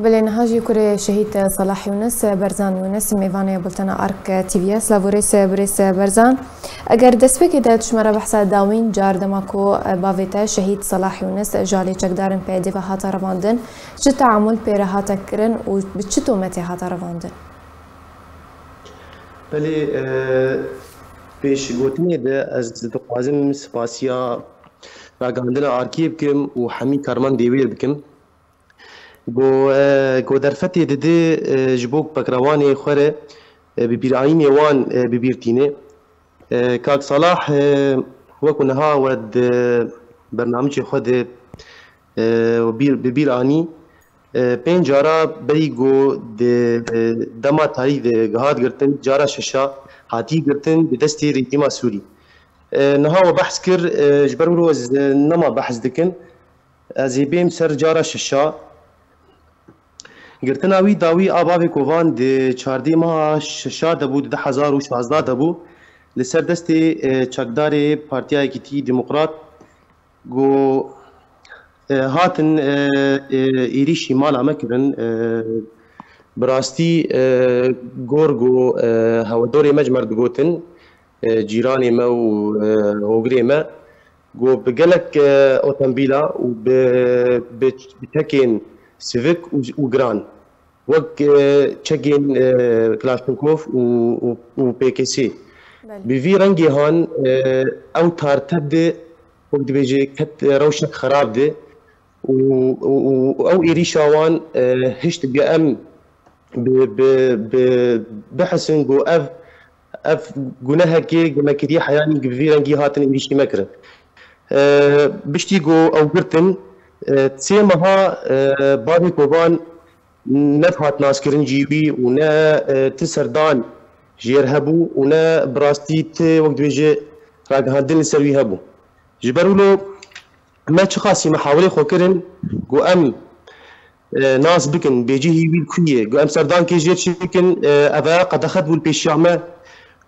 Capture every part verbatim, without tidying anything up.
Belê niha jî kurê şehîd Salah Yûnis, Berzan Yûnis, mêvanê bultena Ark T V ye. Silav û rêz birêz Berzan. Eger destpêkê de tu ji me re behsa dawîn car dema ku bavê te şehîd Salah Yûnis ji alî çekdarên P Y D ve hate revandin, çi teamul pê re hate kirin û bi çi tometê hate revandin? Belê, e, pêş gotinê de ez dixwazim spasiya ragihandina Arkê bikim û hemî karmandê wê bikim. Go, e, go derfetê dide, e, ji bo pekrewanê xwe re, e, bi bîranînê wan, e, bi bîr tîne. E, Kak Salah, e, wek ku niha we di bernamicê xwe de, e, bîr, bi bîr anî, e, pênc cara berî ku di, e, dema tarî de hat girtin, cara şeşa hatî girtin bi destê rejîma Sûrî. E, niha we behs kir, e, ji ber wilo ez, e, nema behs dikin. Ez ê bêm ser cara şeşa. Girtina wî dawî a bavê Kovan di çardê meha şeşa de bû, di du hezar û şazdeh de bû. Li ser destê, e, çekdarê Partiya Yekîtî Demokrat ku, e, hatin, e, e, êrîşî mala me kirin, e, bi rastî, e, gor ku, e, hewedorê me ji me re digotin, e, cîranê me û, e, hogirê me, ku bi gelek, e, otomobîla û bi, bi, bi çekên sivik û, û giran, wek, e, çekên, e, Kalashnikov û, û, û P K S. Belê. Bi vî rengê han, e, ew tarteb de, wek dibêje, ket rewşek xerab de û, û, û ew êrîşa wan, e, hişt bi em bi, bi, bi, bihisin ku ev, ev gunehekê ku me kiriye heyanî bi vî rengî hatin êrîşî me kirin. E, piştî ku ew girtin, e, sê meha, e, bavê Kovan ne hat naskirin cî wî û ne, e, ti serdan jêr hebû û ne bi rastî ti wek dibêje ragihandin li ser wî hebû. Ji ber wilo me çiqasî mihawilê xwe kirin ku em, e, nas bikin, bêcihî wî li ku ye, ku em serdankê jê çêkin, e, ev e qedexet bû li pêşiya me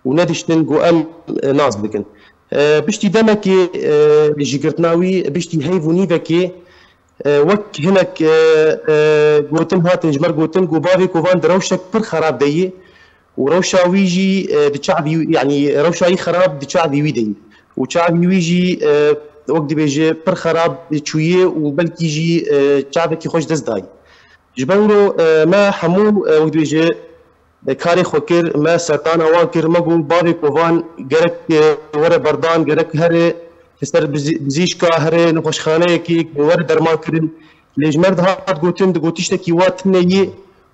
û nediştin ku em, e, nas bikin. E, piştî demekê, e, ji girtina wî, piştî heyv û nîvekê, e, wek hinek, e, e, gotin hatin ji me re gotin ku bavê Kovan di rewşek pir xerab de ye. Û rewşa wî jî, e, di çavî, yanî rewşa wî xerab di çavî wî de ye. Û çavî wî jî, e, wek dibêje pir xerab çûye û belkî jî, e, çavekî xwe ji dest dayî. Ji ber wilo, e, me hemû, e, wek dibêje, e, karê xwe kir, me serdana wan kir, me got bavê Kovan gerek, e, were berdan, gerek here li ser bizî-, bizîşka, here nexweşxaneyekê were derman kirin. Lê ji me re dihat gotin, digot tiştekî wa tune ye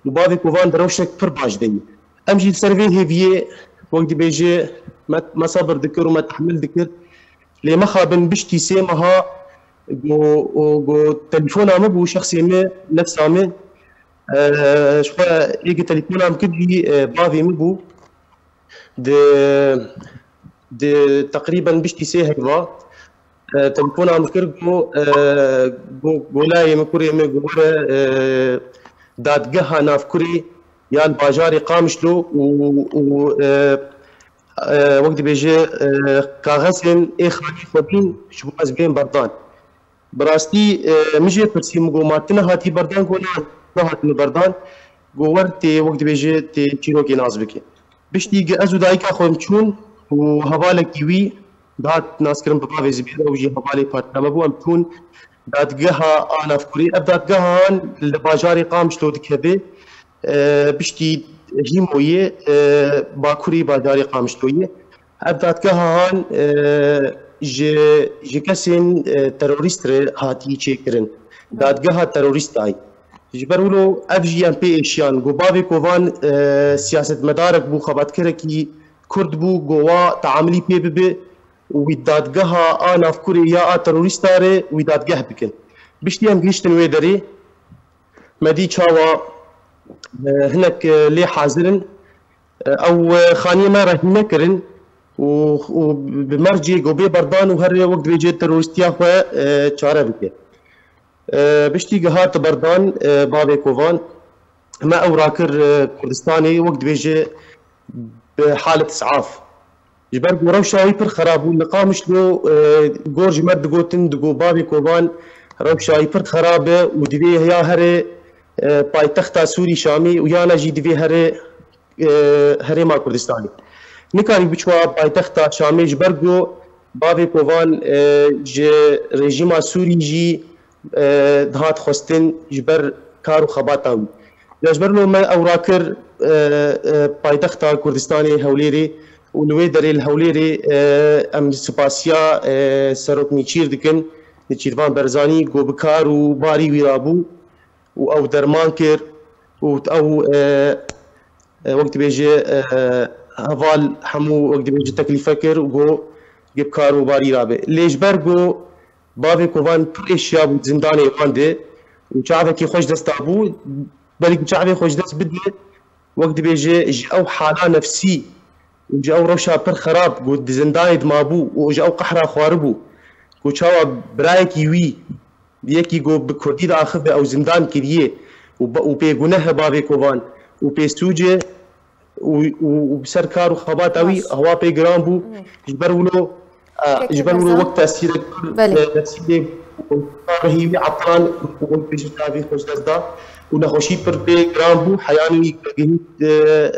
û bavê Kovan di rewşek pir baş de ye. Em jî li ser vê hêviyê, wek dibêje, me, me sebir dikir û me tehmil dikir. Lê mexabin piştî sê meha go, go, go telefona min bû, şexsê min, nefsa min, e, ji xwe êkê telefona min kir jî, e, bavê min bû. Di, di teqrîben piştî sê heyva, e, telefona min kir, got, e, got, got layê min, kurê min, got were, e, dadgeha navkurê ya li bajarê Qamişlo û, û, e, e, wek dibêje, e, kaxezên ê xanî xwe bîn ji bo ez bêm berdan. Bi rastî, e, min jê pirsî, min got, ma tu nehatî berdan? Got, na, nehatime berdan. Got, wer tê, wek dibêje, tê çîrokê nas bike. Piştî gi ez û dayika xwe em çûn û hevalekî wî dihat naskirin bi bavê Zibêr, ew jî hevalê partiya me bû, em çûn dadgeha a navkurê. Ev dadgehan li bajarê Qamişlo dikeve, e, piştî Hîmoyê, e, bakurê bajarê Qamişloyê. Ev dadgeha han, e, ji, ji kesên, e, terorîst re hatî çêkirin. Dadgeha terorîstayî. Ji ber wilo ev jî em pê êşiyan. Got bavê Kovan, e, siyasetmedarek bû, xebatkerekî Kurd bû, got wa teamilî pê bibe û wî dadgeha a navkurê ya a terorîsta re wî dadgeh bikin. Piştî em gihiştin wê derê, me dî çawa, e, hinek, e, lê hazir in. Ew, e, xaniyê me rehîne kirin û, û bi mercê ku bê berdan û herê wek dibêje terorîstiya xwe, e, çare bike. E, piştî ku hat berdan, e, bavê Kovan, me ew rakir, e, Kurdistanê wek dibêje bi halet isaf. Ji ber ku rewşa wî pir xerab bû, li Qamişlo, e, gor ji me digotin, digot bavê Kovan rewşa wî pir xerab e û divê ya herê e, paytexta Sûrî Şamê û yana jî divê here, e, Herêma Kurdistanê. Nikarî biçwa paytexta Şamê ji ber ku bavê Kovan, e, ji rejîma Sûrî jî, e, dihat xwestin ji ber kar û xebata wî. Ya ji ber wilo me ew rakir, e, e, paytexta Kurdistanê Hewlêrê û li wê derê li Hewlêrê, e, em spasiya, e, Serok Nêçîr dikin, Nêçîrvan Barzanî, ku bi kar û barî wî rabû û ew derman kir û ew, e, e, wek dibêje, e, heval hemû wek dibêje teklîfe kir û got, bi kar û barî rabe. Lê ji ber ku bavê Kovan pir êşiya bû zindanê wan de û çavekî xwe ji dest dabû, belkî çavê xwe ji dest bide, wek dibêje ji ew hala nefsî û ji ew rewşa pir xerab ku di zindanê de mabû û ji ew qehra xwaribû ku çawa birayekî wî, yekî ku bi kurdî diaxive, ew zindan kiriye û ba-, û pê guneh e bavê Kovan û pê sûc e û, û, û bi ser kar û xebata wî Baş. hewa pê giran bû. Hı. Ji ber wilo, e, Kekê ji ber wilo Berzan. wek tesîrek Belê. e, nefsî lê bû, rihî wî etilan û wek bêjin çavê xwe ji dest da û nexweşî pir pê giran bû, heyanî wî gihît, e,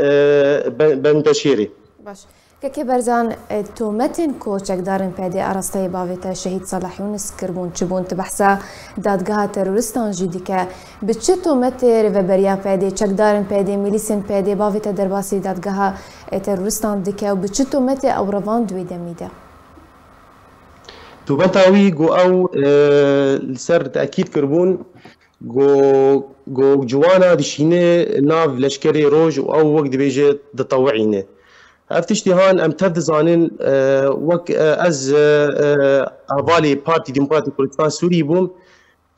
e, ben-, bende şêrê. Baş. Kekê Berzan, e, tometên ku çekdarên PYDê arasteyê bavê te Şehîd Salah Yûnis kirbûn, çi bûn? Tu behsa dadgeha teroristan jî dike. Bi çi tometê rêveberiya PYDê, çekdarên PYDê, milîsên PYDê bavê te derbasî dadgeha, e, teroristan dike û bi çi tometê ew revand wê demî de? Tometa wî ku ew, e, li ser tekîd kiribûn, ku, ku ciwana dişîne nav leşkerê roj û ew wek dibêje ditewicîne. Ev tiştî han em tev dizanin, e, wek, e, ez, e, e, hevalê Partî Demokratîk Kurdistan Sûrî bûm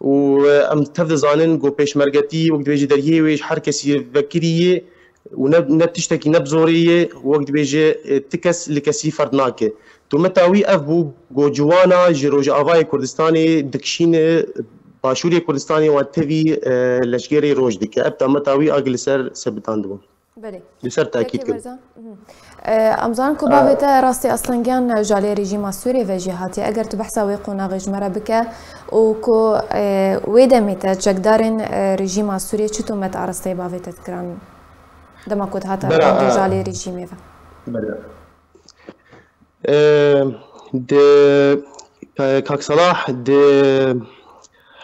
û, e, em tev dizanin ku pêşmergetî wek dibêje deriyê wê ji her kesî vekirî ye û ne, ne tiştekî ne bi zorê ye, wek dibêje, e, ti kes li kesî ferd nake. Tometa wî ev bû ku ciwana ji Rojavayê Kurdistanê dikişîne Başûrê Kurdistanê wan tevî, e, leşkerê roj dike. Ev tometa wî a li ser sebitandibûn. Belê. Li ser tekîd Kekê kir. Berzan. Mhm. E, em zanin ku bavê te rastî astengiyan ji aliyê rejîma Sûriyê ve jî hatiye. Eger tu behsa wê qonaxê ji me re bike û ku, e, wê demê te çekdarên, e, rejîma Sûriyê çi tomet arasteyê bavê te dikiran? Dema ku dihata Bera, revandin ji e, aliyê rejîmê ve. Bera. E, di, e, Kak Salah di,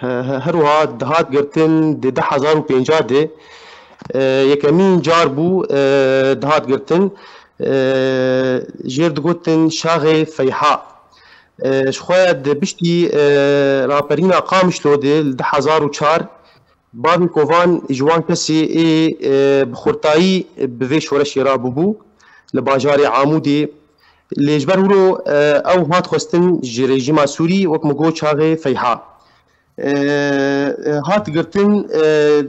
he, he, her wiha dihat girtin di du hezar û pêncî de, e, yekemîn car bû, e, dihat girtin, e, jêr digotin Şaxê Feyha. E, ji xwe di piştî, e, raperîna Qamişlo de li du hezar û çar Bavê Kovan ji wan kesê ê, e, bi xurtayî bi vê şoreşê re bûbû li bajarê Amûdê. Lê ji ber wilo, e, ew hat xwestin ji rejîma Sûrî, wek min got, Çaxê Feyha. E, e, hat girtin, e,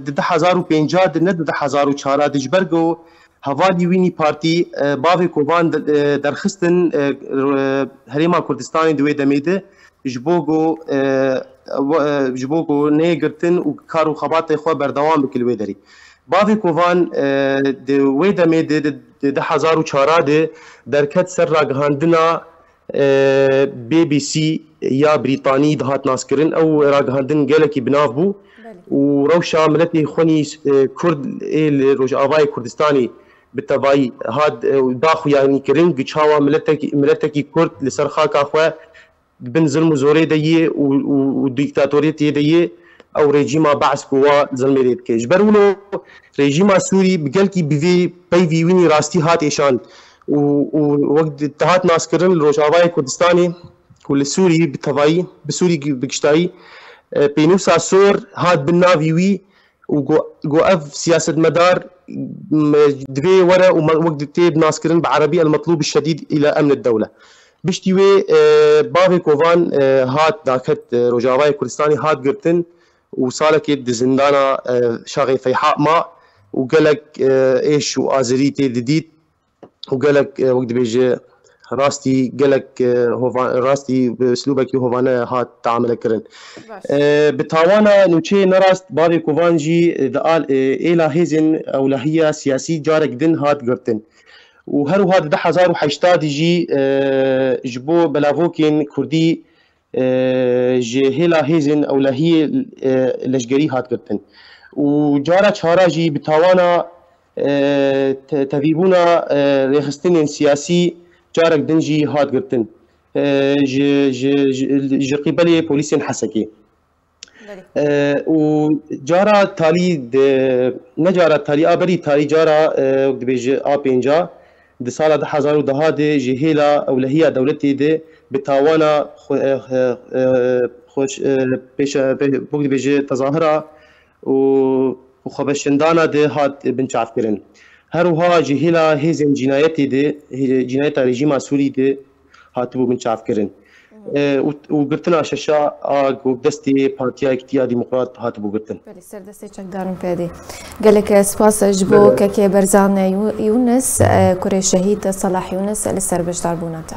di du hezar û pêncî de, ne di du hezar û çar de, ji ber ku hevalî wî nî partî, e, bavê Kovan de, e, derxistin, e, r-, Herêma Kurdistanê di wê demê de, ji bo ku, e, we-, e, ji bo ku neyê girtin û kar û xebatê xwe berdewam bike li wê derê. Bavê Kovan, e, di wê demê de, di, di du hezar û çar de derket ser ragihandina, e, B B C ya Brîtanî dihat naskirin. Ew ragihandin gelekî bi nav bû Belê. û rewşa miletê xwe nî, e, Kurd ê li Rojavayê Kurdistanê bi tevayî hat, e, da xuyanî kirin, ku çawa miletekî, miletekî Kurd li ser xaka xwe di bin zilm û zorê de yê û, û, û dîktatoriyetê de yê, ew rejîma Be'es ku wa zilmê lê dike. Ji ber wilo rejîma Sûrî bi gelkî bi vê peyvî wînî rastî hat êşand û, û wek di-, dihat naskirin li Rojavayê Kurdistanê û li Sûrî bi tevayî, bi Sûrî gi-, bi giştayî, e, pênûsa sor hat bin navî wî û got, got, ev siyasetmedar, m-, divê were û me-, wek di tê naskirin bi erebî el-metlûb şedîd îla emn dewle. Piştî wê, e, bavê Kovan, e, hat daket, e, Rojavayê Kurdistanê hat girtin û salekê di zindana, e, Şaxê Feyha ma û gelek, e, êş û azirî tê didît û gelek, e, wek dibêje, rastî gelek, e, hovan-, rastî bi uslûbekî hovane hat teamile kirin. Baş. E, bi tawana nûçeyê nerast bavê Kovan jî, e, di al-, e, êla hêzên ewlehiya siyasî carek din hat girtin. Û her wiha di du hezar û heştê de jî, e, ji bo belavokên Kurdî, e, ji hêla hêzên ewlehiyê, e, leşgerî hat girtin. û cara çara jî bi tawana, e, te-, tevîbûna, e, rêxistinên siyasî carek din jî hat girtin. E, ji, ji, ji, ji qîbelê polîsên Hesekê. E, û cara talî de, ne cara talî, a berî talî cara, e, wek dibêje a pênca, di sala du hezar û deha de ji hêla ewlehiya dewletê de bi tawana xwe, e, e, e, xweş, e, pêşe, pê-, wek dibêje tezahira û, û xwebeşindana de hat binçavkirin. Her wiha ji hêla hêzên cînayetê de, hê-, cînayeta rejîma Sûrî de hatibû binçavkirin. E, û, û girtina şeşa a destê Partiya Yekîtiya Demokrat hatibû girtin. Belê, ser destê çekdarin pê dê. Gelek spas ji bo Belê. Kekê Berzan Yû-, Yûnis, e, kurê şehîd Salah Yûnis li ser beşdarbûna te.